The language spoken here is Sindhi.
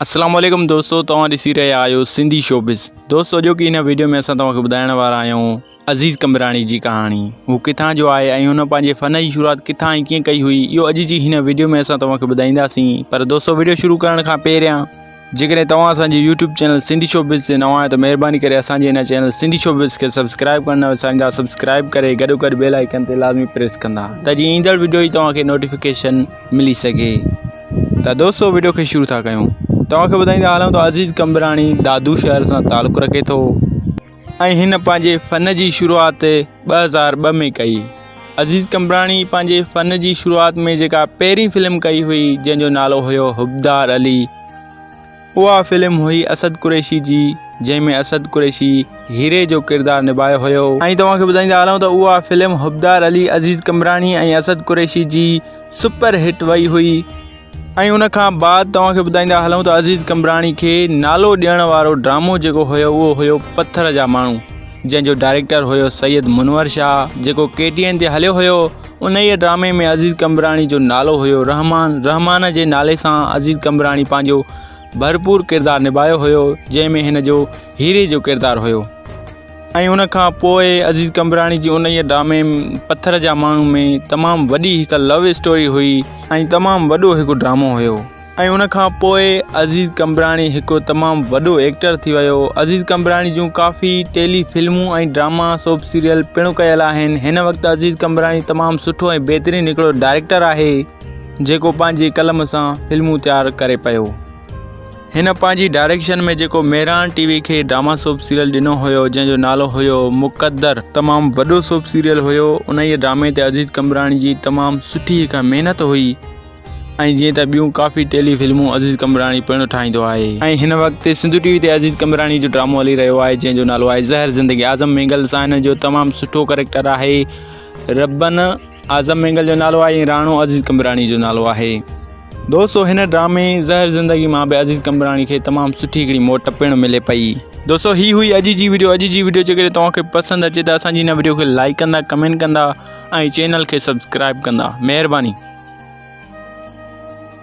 السلام عليڪم دوستو توهان ڏسي رهيا آهيو سنڌي شوبز دوستو اڄوڪي هن ويڊيو ۾ اسان توهان کي ٻڌائڻ وارا آهيون عزيز قمبراڻي جي ڪهاڻي هو ڪٿان جو آهي ۽ هن پنهنجي فن جي شروعات ڪٿان ۽ ڪيئن ڪئي هئي اهو اڄ جي هن ويڊيو ۾ اسان توهان کي ٻڌائينداسين پر دوستو ويڊيو شروع ڪرڻ کان پهريان جيڪڏهن توهان اسان جي يوٽيوب چينل سنڌي شوبز تي نوان آهيو ته مهرباني ڪري اسان جي هن چينل سنڌي شوبز کي سبسڪرائب ڪرڻ نه وساريندا سبسڪرائب ڪري گڏو گڏ بيل آئيڪن تي لازمي پريس ڪندا ته جيئن ايندڙ ويڊيو جي توهان کي نوٽيفڪيشن ملي سگهي. ته دوستو وڊيو کي شروع ٿا ڪيون توهان کي ٻڌائيندا هلون ته عزيز قمبراڻي دادو شهر سان تعلق رکي ٿو ۽ هن پنهنجي فن جي شروعات 2002 ۾ ڪئي عزيز قمبراڻي پنهنجي فن جي شروعات ۾ جيڪا پهرين فلم ڪئي هئي جنهن جو نالو هيو حبدار علي اها فلم هئي اسد قريشي جي جنهن ۾ اسد قريشي هيري جو ڪردار نڀايو هيو ۽ توهان کي ٻڌائيندا هلون ته اها فلم حبدار علي عزيز قمبراڻي ۽ اسد قريشي جي سپر هٽ وئي هئي ۽ ان کان بعد توهان کي ٻڌائيندا هلون ته عزيز قمبراڻي کي نالو ڏيڻ وارو ڊرامو جيڪو هيو اهو هيو پٿر جا ماڻهو جنهن جو ڊائريڪٽر هيو سيد منور شاهه جيڪو ڪي ٽي اين تي هليو هيو انهيء ڊرامي ۾ عزيز قمبراڻي جو نالو هيو رحمان رحمان جي نالي سان عزيز قمبراڻي پنهنجو ڀرپور ڪردار نڀايو هيو جنهن ۾ هن جو هيري جو ڪردار هيو. ۽ ان کان پوء عزيز قمبراڻي جي انهيء ڊرامي پٿر جا ماڻهو ۾ تمام وڏي هڪ لو اسٽوري هئي ۽ تمام وڏو هڪ ڊرامو هيو ۽ ان کان پوء عزيز قمبراڻي هڪ تمام وڏو ايڪٽر ٿي ويو عزيز قمبراڻي جون ڪافي ٽيلي فلمون ۽ ڊراما سوپ سيريل پڻ ڪيل آهن هن وقت عزيز قمبراڻي تمام سٺو ۽ بهترين هڪڙو ڊائريڪٽر آهي جيڪو پنهنجي قلم سان فلمون تيار ڪري پيو. هن پنهنجي ڊائريڪشن ۾ جيڪو مهراڻ ٽي وي کي ڊراما سوپ سيريل ڏنو هيو جنهن جو نالو هيو مقدر تمام وڏو سوپ سيريل هيو انهيء ڊرامي تي عزيز قمبراڻي جي تمام سٺي هڪ محنت هئي ۽ جيئن ته ٻيون ڪافي ٽيلي فلمون عزيز قمبراڻي پڻ ٺاهيندو آهي ۽ هن وقت سنڌو ٽي وي تي عزيز قمبراڻي جو ڊرامو هلي رهيو آهي جنهن جو نالو آهي زهر زندگي اعظم مينگل سان هن جو تمام سٺو ڪريڪٽر آهي ربن اعظم مينگل جو نالو آهي ۽ راڻو عزيز قمبراڻي جو نالو آهي. دوستو هن ڊرامي زهر زندگي مان به عزيز قمبراڻي کي تمام سٺي هڪڙي موٽ پڻ ملي پئي. دوستو هي هئي اڄ جي وڊيو اڄ جي وڊيو جيڪڏهن توهان کي پسند اچي ته اسان جي هن وڊيو کي لائيڪ ڪندا ڪمينٽ ڪندا ۽ چينل کي سبسڪرائب ڪندا مهرباني.